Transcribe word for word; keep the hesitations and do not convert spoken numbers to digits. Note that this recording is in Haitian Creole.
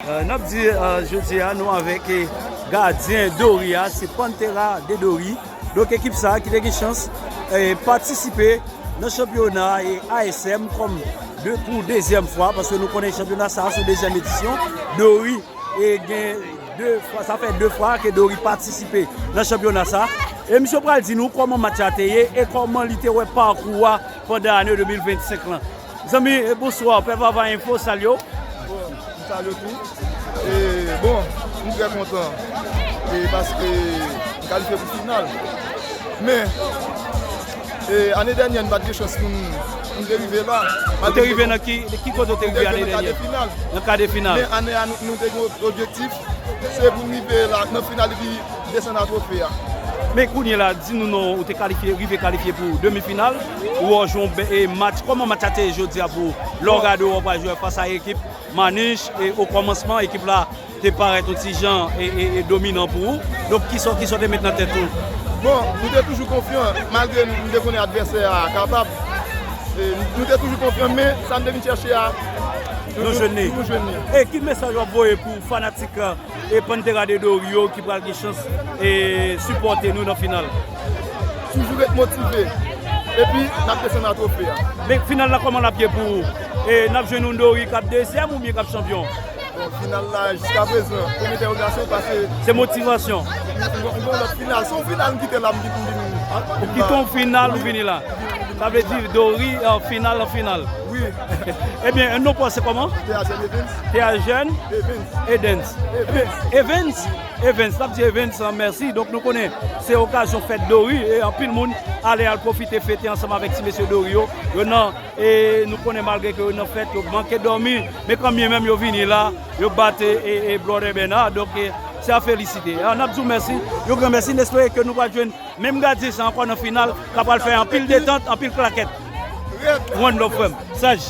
N ap di, eh, jodi a, nou avèk, eh, gadyen Dori a, se Pantera de Dori. Donk, ekip sa a ki te gen chans, eh, patisipe nan chanpyona, eh, A S M kòm de, pou dezyèm fwa, paske nou konnen chanpyona sa a se dezyèm edisyon. Dori, eh, gen de fwa, sa fè de fwa ke Dori patisipe nan chanpyona sa a. E misye pral di nou kòman match la te ye e kòman li te wè pakou a pandan ane de mil vennsenk lan. Zanmi, eh, bonswa, Pè Vava Info, salye w. Bon, m salye w tou. E, bon, m trè kontan. E, paske m kalifye pou final. Men, e, ane dènyè, m pa t gen chans pou m, pou m te rive la. Ou te rive nan ki, ki kote ou te rive ane dènyè? Nan ka de final. Nan ka de final. Men ane a, nou, nou te gen objektif, se pou n rive la, nan final, epi desann a twofe a. Men kounye la, di nou non, ou te kalifye, rive kalifye pou demi final, ou wè w jwe yon bè-, e, match, kòman match la te ye jodi a pou ou? Lè w gade w pral jwe fas a ekip Manich, e, o kòmansman, ekip la te parèt yon ti jan e, e, e dominan pou ou. Donk, kisa, kisa w te met nan tèt ou? Bon, nou te toujou konfyan, malgre nou, nou te konnen advèsè a kapab. E, nou te toujou konfyan, men sa n te vin chèche a, nou, nou jwenn li. Nou jwenn li. E ki mesaj w ap voye pou fanatik, e, Pantera de Dori yo ki pral gen chans, e, sipòte nou nan final? Toujou ret motive. Epi, n ap desann a twofe a. Men final la, kòman l ap ye pou ou? E, n ap jwenn yon Dori k ap dezyèm oubyen k ap chanpyon? Bon, final la, jiskaprezan, pwen entèwogasyon, paske se motivasyon. M gon, m gon lòt final. Se yon final m kite la, m vin, m vin. Ou kite yon final, ou vini la. Sa vle di Dori, an final, an final. Wi. Ebyen, non pa w se kòman? T A Jeunes Evans. T A Jeunes Evans. Evans. Evans. Evans. Evans. N ap di Evans, an, mèsi. Donk, nou konnen se okazyon fèt Dori e anpil moun ale al pwofite fete ansanm avèk ti mesye Dori yo. Yo nan E nou konnen malgre ke yo nan fèt, yo manke dòmi, men kanmenm yo vini la, yo bat, e, e, e Brother Bernard. Donk, e, se a felisite. A, n ap di w mèsi, yon gran mèsi. N espere ke nou pral jwenn menm gadyen sa ankò nan final, k ap pral fè anpil detant, anpil klakèt. One love, frè m. Saj.